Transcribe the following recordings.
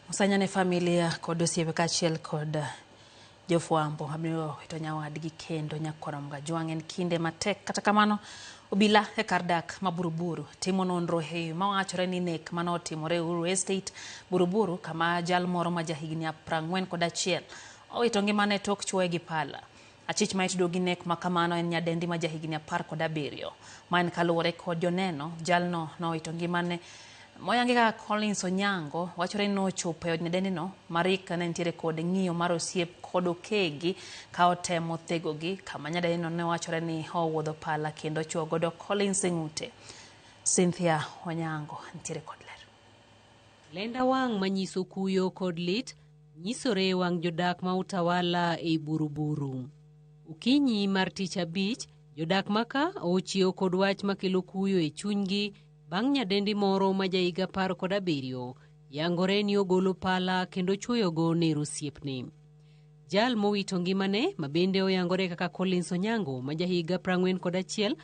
Osanya ne familia kod osiepe kaachiel kod jofwambo mabiro wito nyawadgi kendo nyakwar Mgajwang' en kinde matek. Kata kamano, obila e kar dak ma Buruburu timo nonro e mawachore ni nek mane otimore Uhuru Estate Buruburu kama jal moro ma jahigni 41 owito ngimane tok chuoye gi pala. Achich ma itudo gi nek ma kamano en nyadendi ma jahigni 17. Ma en kaluwore kod joneno, jalno nowito ngimane moyangi kaka Collins Onyango wachore ni nochopo e od nyadendino Marik ne nitiere kod ng'iyo mar osiep kod okegi ka otemo thegogi kama nyadendino ne wachore ni owuodho pala kendo ochuo godo Collins e ng'ute. Cynthia Onyango nitiere kod ler. Lenda wang' manyiso kuyo kod lit nyisore e wang' jodak ma Utawala ei Buruburu. Okinyi mar tich abich, jodak maka ochiew kod wach makelo kuyo e chunygi bang' nyadendi moro ma jahiga 17 yangore ni ogolo pala kendo chuoyogo ner osiepne. Jal mowito ngimane ma bende oyangore kaka Collins Onyango ma jahiga 41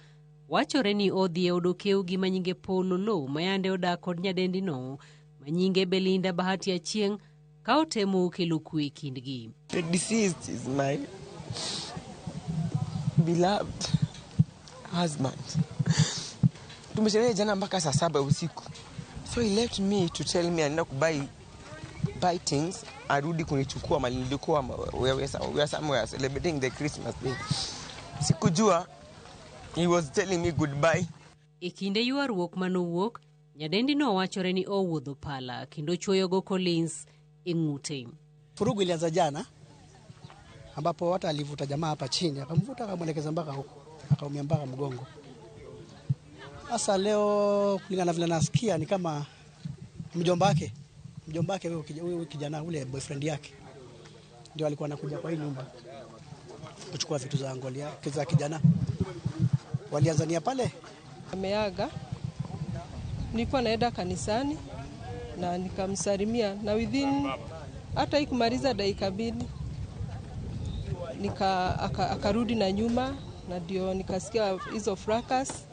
wachore ni odhi e od okewgi ma nyinge Paul Oloo ma yande odak kod nyadendino ma nyinge Belinda Bahati Achieng' ka otemo kelo kwe e kindgi. The deceased is my beloved husband. Tumesherehe jana mpaka saa 7 usiku. So he left me to tell me anaenda kubuy buy things arudi kunichukua mali nilikuwa we are somewhere celebrating the Christmas day. Sikujua he was telling me goodbye. E kinde ywaruok manowuok, nyadendino wachore ni owuodho pala kendo chuoyogo Collins e ng'ute. Furugu ilianza jana ambapo hata alivuta jamaa hapa chini akamvuta akamwelekeza mpaka huko akaumia mpaka mgongo. Sasa leo kulingana na vile nasikia ni kama mjomba wake huyo kijana ule boyfriend yake ndio alikuwa anakuja kwa hii nyumba kuchukua vitu za ngolia za kijana. Walianzania pale. Ameaga. Nilikuwa naenda kanisani na nikamsalimia, na within hata ikumaliza dakika 2 akarudi na nyuma, na ndio nikasikia hizo fracas.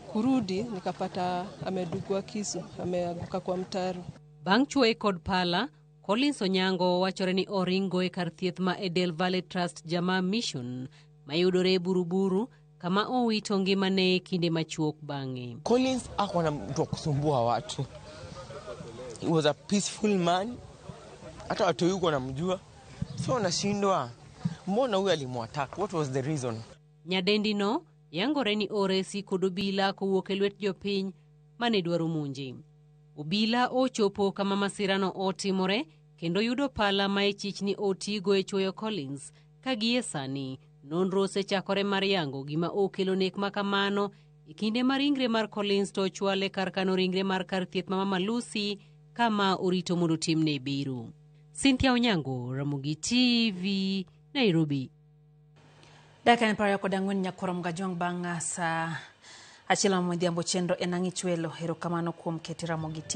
Kurudi nikapata amedungwa kisu, ameanguka kwa mtaro. Bang' chuoye kod pala, Collins Onyango wachore ni oringo e kar thieth ma Edel Valley Trust Jamaa Mission mayudore e Buruburu kama owito ngimane kinde machuok bang'e. Collins hakuwa na mtu wa kusumbua watu. He was a peaceful man. Hata watu wengi wanamjua. So wanashindwa mbona huyu alimuattack? What was the reason? Nyadendino yangore ni oresi kod obila kowuok e lwet jopiny mane dwaro monje. Obila ochopo kama masirano otimore kendo yudo pala ma ichich ni otigo e chuoyo Collins ka gie sani nonro osechakore mar yango gima okelo nek ma kamano e kinde ma ringre mar Collins to ochwal e kar kano ringre mar kar thieth ma Mama Lucy kama orito mondo timne bero. Cynthia Onyango, Ramogi TV, Nairobi. Dakika en 24 nyakwar Mgajwang' bang' saa 1 ma midhiambo chenro en ang' ichwelo. Erokamano kuom keti Ramogi TV.